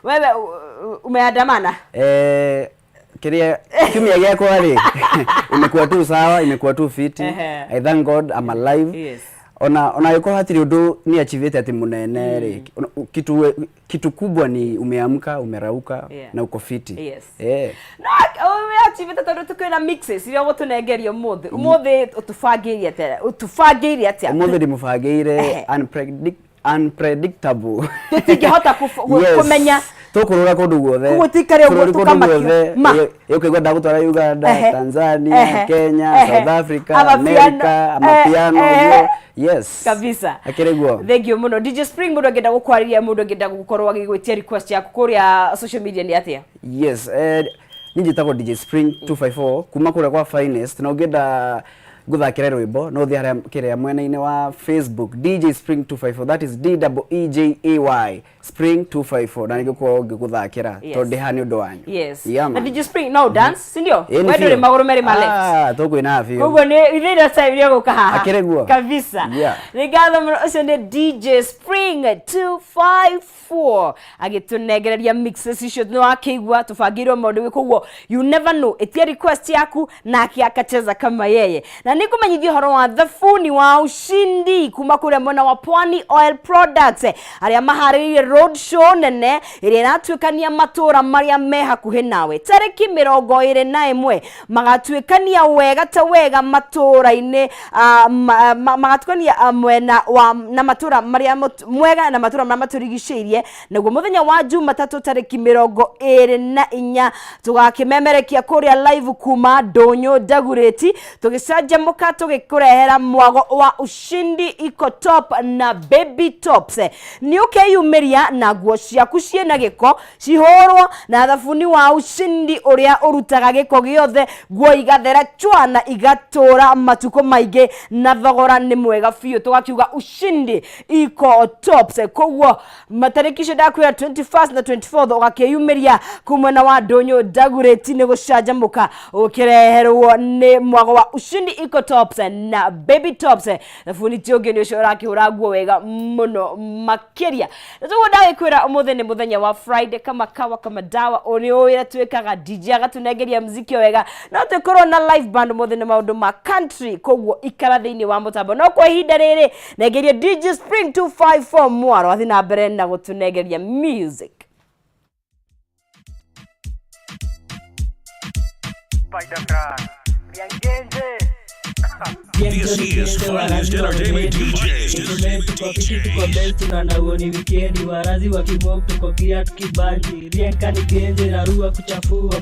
Wewe umeandamana? Eh, kiria kiumia giakwa rĩ, imekuwa tu sawa, imekuwa tu fiti. I thank God I'm alive. Ona gĩkorwo hatirĩ ũndũ ni achievete ati munene rĩ, kitu kubwa ni umeamka, umerauka na uko fiti. No umeachivete tondu tukwina mixes iria ũgũtũnengeria ũmũthĩ. Ũmũthĩ ũtũbangĩire atĩa? Ũtũbangĩire atĩa? Ũmũthĩ ndĩmũbangĩire unpredictable. Tũtingĩhota kũmenya. Tũkũrũra kũndũ guothe. Koguo tuikare ũguo Bũrũri kũndũ tũkamakio. guothe. Ma. Ĩ, ũkaigua ndagũtwara Uganda, Tanzania, Kenya, South Africa, Amapiano. America, amapiano, ũguo. Yes. Kabisa. Akĩrĩ guo. Thank you mũno, DJ Spring. Mũndũ angĩenda gũkwarĩria, mũndũ angĩenda gũkorwo agĩgwĩtia request yaku kũrĩa social media nĩ atĩa? Yes, niĩ njĩtagwo DJ Spring 254 kuma kũrĩa kwa Finest, na ũngĩenda ngũthakĩre rwĩmbo no ũthiĩ harĩa kĩrĩa mwena-inĩ wa Facebook, DJ Spring 254, that is D E E J A Y Spring 254, na nĩngũkorwo ngĩgũthakĩra tondũ ndĩ haha nĩ ũndũ wanyu. Yeah, Na man. DJ Spring no dance, si ndio? Ĩĩ, nĩ We ndũrĩ biũ. magũrũ merĩ ma left. Ah, tũkwĩnaga biũ. Koguo nĩ ithe ĩrĩa time ĩrĩa gũka haha. Akĩrĩ guo. Kabisa. Nĩ ngatho mũno. Ũcio nĩ DJ Spring 254 agĩtũnengereria mixes icio. Nĩ wakĩigua tũbangĩirwo maũndũ, koguo you never know, ĩtia request yaku nake akacheza kama yeye. Na nĩ ngũmenyithia ũhoro wa thabuni wa Ushindi kuma kũrĩa mwena wa Pwani Oil Products, arĩa maharĩrĩirie road show nene ĩrĩa ĩratuĩkania matũũra marĩa me hakuhĩ nawe. Tarĩki 21 magatuĩkania wega ta wega matũũra-inĩ, magatuĩkania mwena wa na matũũra marĩa mwega na matũũra marĩa matũrigicĩirie. Naguo mũthenya wa Jumatatũ tarĩki 24 tũgakĩmemerekia kũrĩa live kuma Ndũnyũ Ndagurĩti, tũgĩcanjamũka tũgĩkũrehera mwago wa Ushindi Eco Top na Baby Tops. Nĩ ũkeyumĩria na nguo ciaku ciĩna gĩko cihũrwo na thabuni wa Ushindi ũrĩa ũrutaga gĩko gĩothe, nguo igathera chwa na igatũra matukũ maingĩ, na thogora nĩ mwega biũ. Tũgakiuga Ushindi Eco Tops. Koguo matarĩki icio ndakwĩra, 21st na 24th, ũgakĩyumĩria kuu mwena wa Ndũnyũ Ndagurĩti nĩ gũcanjamũka ũkĩreherwo nĩ mwago wa Ushindi Eco Tops na Baby Tops. Thabuni ti ũngĩ nĩ ũcio ũrakĩhũra nguo wega mũno makĩria. Na toguo ndagĩkwĩra, ũmũthĩ nĩ mũthenya wa Friday, kama kawa kama dawa, nĩ ũĩ ũrĩa twĩkaga, DJ agatũnengeria muziki o wega, no tũkorwo na live band ũmũthĩ nĩ maũndũ ma country. Koguo ikara thĩinĩ wa mũtambo, no kwa ihinda rĩrĩ nengeria DJ Spring 254 mwaro athiĩ na mbere na gũtũnengeria music. Spider-Man. Riangenje. This is Finest Entertainment DJs. Tuko fiti, tuko best na huo ni wikendi, warazi wakimok, tuko clear tukibanji rienka ni genje rarua kuchafua.